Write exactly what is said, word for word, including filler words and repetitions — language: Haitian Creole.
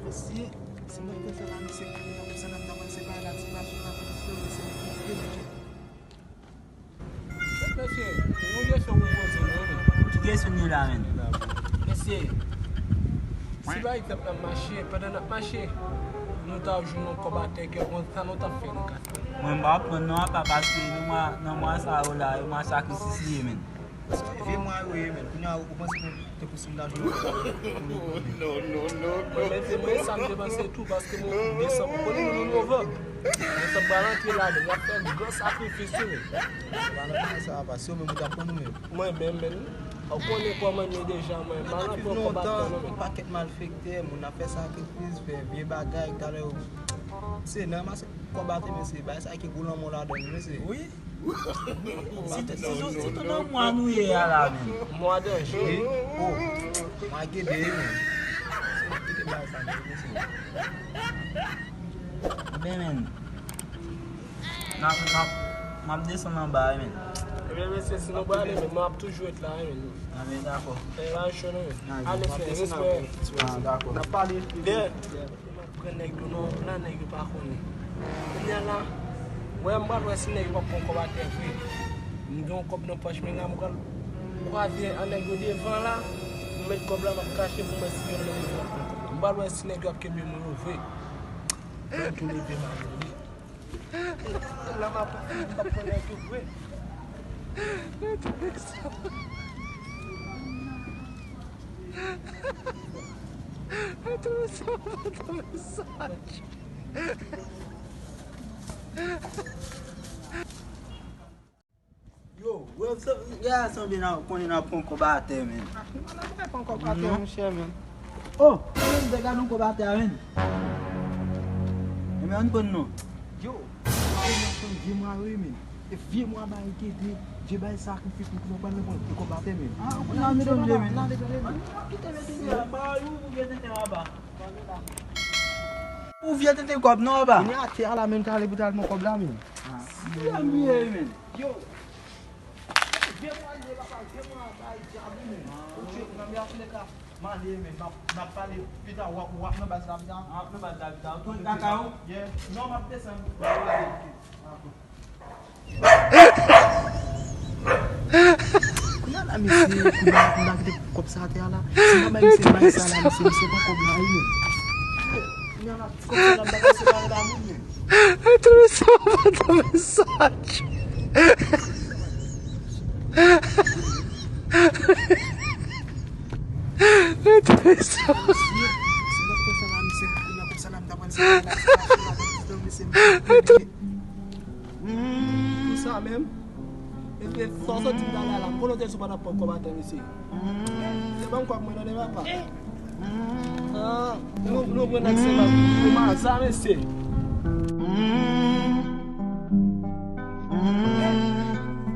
Mesye, si mwen te fè la, misye, konsa n ap ta pral separe la, ti pa sou la, pou misye, mesye, mesye, mesye. Mesye, yon kesyon pou poze nou, wi, men. Ki kesyon nou la, men? Mesye, si pa egzanp n ap mache, pandan n ap mache, nou ta jwenn yon kòb atè, kèlkonk sa nou t ap fè nan kat la? Mwen, m pa konprann non, apa, paske nan mwa, nan mwa sa yo la, yo mwa sakrifis li ye, men. Vye mwa yo ye, men. Kounye a, ou panse ke te posib la jwenn yon kòb atè? Non, non, non, non. Mwen, men se mwen sa m te panse tou, paske mwen, desanm, ou konnen nou nan novanm. Desanm pral antre ladan, y ap fè gran sakrifis tou, men. Valè sa, apa, se ou menm ou t ap pran nou menm. Mwen menm, men, ou konnen kòman m ye deja, mwen. Mwen pa nan pran kòb atè non, men. Pakèt malfektè, moun ap fè sakrifis, fè vye bagay, talè yo. Se nan ranmase kòb atè, men se bagay sa ki gwo lanmò ladan, men se. Wi. Sitou, sitou, sitou nan mwa nou ye a la, men. Mwa danje. Wi. Oh, mwa gede, men. Se mwen ki te bay sa, men, men se. Ebyen, men. N ap, n ap, m ap desann anba, men. Ebyen, mesye, si nou prale, men, mwen ap toujou ret la, men. A, men, dakò. E, la, cho, non, men. Ale, frè, respè. A, dakò. N ap pale. Yeah. M ap pran nèg yo nan plan nèg yo pa konnen. Kounye a la, wè, m pral wè si nèg yo p ap pran kòb atè vre. M gen yon kòb nan pòch mwen la, m pral kwaze an nèg yo devan la, m met kòb la, m ap kache pou m wè si yon nèg yo p ap pran kòb la. M pral wè si nèg yo ap kenbe mwen yo vre. Mwen tou leve m ale, wi. La m ap, m ap pran nèg yo vre. Mwen twouve sa, mwen twouve sa. Yo, wè, sa, ya, sanble n ap konnen n ap pran kòb atè, men. N ap pran kòb atè, monchè, men. Oh, mwen menm te gade yon kòb atè a, men. Ebyen, ann pran non. Yo, yo, n ap pran vye mwa yo, men. E vye mwa bay gede, vye bay sakrifis, nou pral nan pran kòb atè, men. Ah, ou konn nan mete nou vye, men. Nan mete nou vye, men. Ou vye tenten kòb non, anba. Kounye a atè a la, men, m t ale pou t al pran kòb la, men. Ah, si, men. Yo. Vye mwa li ye, papa, vye mwa bay dyab, men. Ok, nan men an tou lè ka, m ale, men. N ap, n ap pale pita, w ap, w ap nan baz la pita. W ap nan baz la pita. Ou tounen lakay ou? Yeah. Non, m ap desann. Kounye a la, mesye, kounye a, kounye a, kite kòb sa atè a la. Si m pa bay misye, bay sa la, mesye, misye pran kòb la, wi, men. Kounye a la, kòb sa la, m pa bay se pa la, wi, men. Twouve sa, twouve sa. Twouve sa. Pou sa menm, e, e, sa w sot di m bagay la, m konnen w te sou pa t ap pran kòb atè, mesye. Se ban m kòb mwen, tande, papa. Ah, nou, nou pran nèg se mal. Ou maza, mesye.